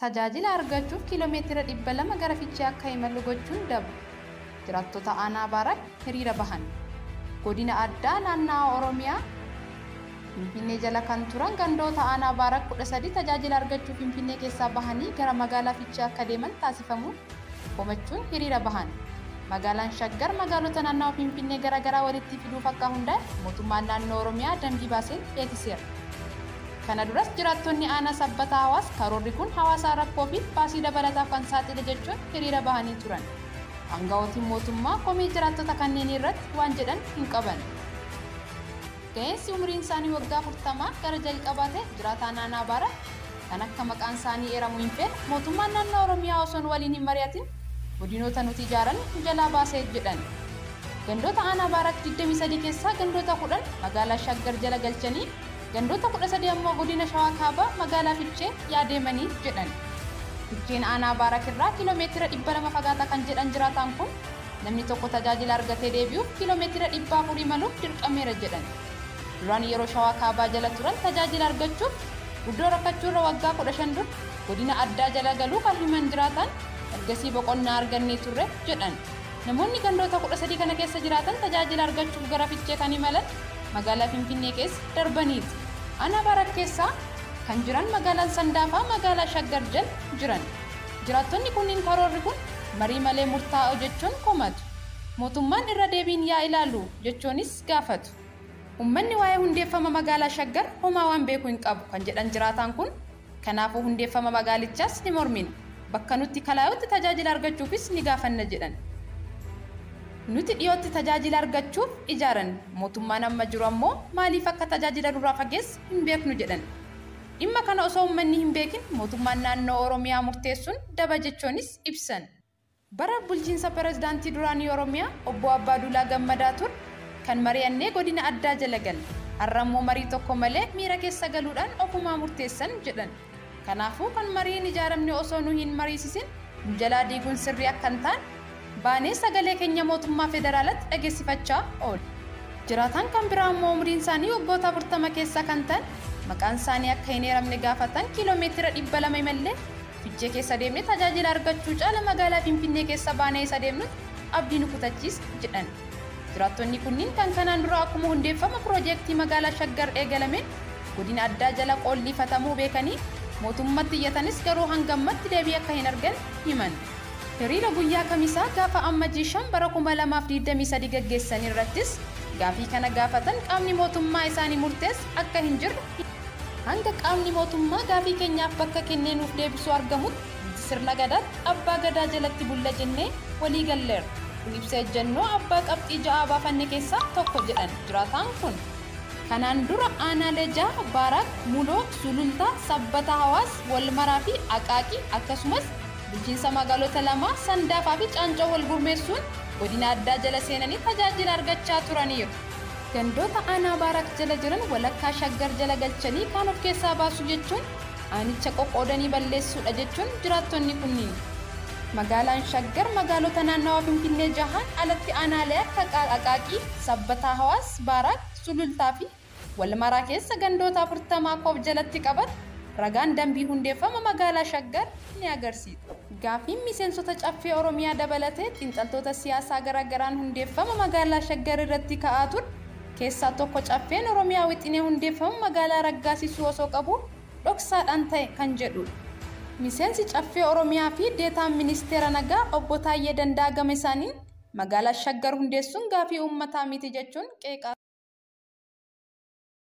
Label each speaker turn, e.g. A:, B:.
A: Tajaajila argachuuf kiiloomeetira 200 gara Fiichee akka imallu gochuun daba. Jiraattota aanaa Baarak hiriira bahan. Godina addaa naannawaa Oromiyaa Finfinnee jala kan turan gandoota aanaa Baarak 13 tajaajila argachuuf Finfinnee keessaa bahanii gara magaalaa Fiichee akka deeman taasifamuun komachuun hiriira bahan. Magaalaan Shaggar magaalota naannawaa Finfinnee garaagaraa walitti fiduuf akka hundaa'e mootummaan naannoo Oromiyaa dambii baaseen beeksiseera. Kana duras jiraattonni aanaa Sabbataa Hawaas karoorri kun hawaasaa rakkoo fi baasii dabalataaf kan saaxile jechuun hiriira bahanii turan. Aangawotiin mootummaa komii jiraattota kanneen irratti waan jedhan hin qaban. Ga'eensi umriin isaanii waggaa 40 gara jalqabaa ta'e jiraataa naannoo Baarak kan akka maqaan isaanii eeramu hin feene mootummaan naannoo Oromiyaa osoo waliin hin mari'atin godinoota nuti ijaaran jalaa baasee jedhan. Gandoota aanaa Baarak 23 keessaa gandoota 10 magaalaa Shaggar jala galchanii gandoota 13 ammoo godina Shawaa Kaabaa magaalaa Fiichee yaadeemanii jedhan. Fiicheen aanaa Baarak irraa kiiloomeetira 200 fagaata kan jedhan jiraataan kun namni tokko tajaajila argatee deebi'uuf kiiloomeetira 400 imaluuf dirqameera jedhan. Duraan yeroo Shawaa Kaabaa jala turan tajaajila argachuuf guddoo rakkachuurra waggaa 15 dura godina addaa jala galuu kan himan jiraatan ergasii boqonnaa argannee turre jedhan. Namoonni gandoota 13 kana keessa jiraatan tajaajila argachuuf gara Fiichee kan imalan magaalaa Finfinnee keessa darbaniiti. Aanaa Baarak keessaa kan jiran magaalaan Sandaafaa magaalaa Shaggar jala jiran. Jiraattonni kunniin karoorri kun marii malee murtaa'u jechuun komatu. Mootummaan irra deebiin yaa ilaalu jechuunis gaafatu. Uummanni waa'ee hundeeffama magaalaa Shaggar homaa waan beeku hin qabu kan jedhan jiraataan kun kanaafuu hundeeffama magaalichaas ni mormina. Bakka nuti kalaayutti tajaajila argachuufis ni gaafanna jedhan. Nuti dhiyootti tajaajila argachuuf ijaaran mootummaan amma jiru ammoo maaliif akka tajaajila duraa fageesse hin beeknu jedhan. Dhimma kana osoo uummanni hin beekin mootummaan naannoo Oromiyaa murteessuun daba jechuunis ibsan. Bara bulchiinsa pirezidaantii duraanii Oromiyaa obbo Abbaaduulaa Gammadaa ture kan mari'annee godina addaa jala galle. Har'a immoo marii tokko malee miira keessa galuudhaan ofumaa murteessan jedhan. Kanaafuu kan mariin ijaaramne osoo nu hin mariisisin nu jalaa diiguun sirrii akka hin taane baanee sagalee keenya mootummaa federaalatti dhageessifachaa oolu. Jiraataan kan biraa immoo umriin isaanii waggoota 40 keessa kan ta'an maqaan isaanii akka hin eeramne gaafatan kiiloomeetira 200 imallee Fiichee keessa deemnee tajaajila argachuu caala magaalaa Finfinnee keessa baanee isa deemnutti abdii nu kutachiisa jedhan. Jiraattonni kunniin kan kanaan dura akkuma hundeeffama piroojeektii magaalaa Shaggar eegalameen godina addaa jala qollifatamuu beekanii mootummatti iyyatanis garuu hanga ammatti deebii akka hin argan himan. Hiriira guyyaa kamisaa gaafa Ammajii 5 bara 2023 gaggeessan irrattis gaafii kana gaafatan qaamni mootummaa isaanii murteesse akka hin jirre hanga qaamni mootummaa gaafii keenyaaf bakka kennee nuuf deebisuu argamutti nuti sirna gadaatti abbaa gadaa jalatti bulla jennee walii galleerra. Kun ibsa ejjennoo abbaa qabxii 6 baafanne keessaa tokko jedhan jiraataan kun. Kanaan dura aanaalee 6 Baarak, Muloo, Sulultaa, Sabbataa Hawaas, Walmaraa fi Aqaaqii akkasumas bulchiinsa magaalota 2 Sandaafaa fi Caancoo wal gurmeessuun godina addaa jala seenanii tajaajila argachaa turaniiru. Gandoota aanaa Baarak jala jiran walakkaa Shaggar jala galchanii kaan of keessaa baasu jechuun aanicha qoqqoodanii balleessuudha jechuun jiraattonni kunniin. Magaalaan Shaggar magaalota naannawaa Finfinnee jahaan alatti aanaalee akka Aqaaqii, Sabbataa Hawaas, Baarak, Sulultaa fi Walmaraa keessa gandoota 40 akka of jalatti qabatu ragaan dambii hundeeffama magaalaa Shaggar ni agarsiisa. Gaafiin miseensota caffee Oromiyaa dabalatee xiinxaltoota siyaasaa garaagaraan hundeeffama magaalaa Shaggar irratti ka'aa ture keessaa tokko caffeen Oromiyaa wixinee hundeeffama magaalaa raggaasisuu osoo qabu dhoksaadhaan ta'e kan jedhudha. Miseensi caffee Oromiyaa fi deetaan ministeera nagaa obbo Taayyee Danda'aa gama isaaniin magaalaa Shaggar hundeessuun gaafii uummataa miti jechuun qeeqaa.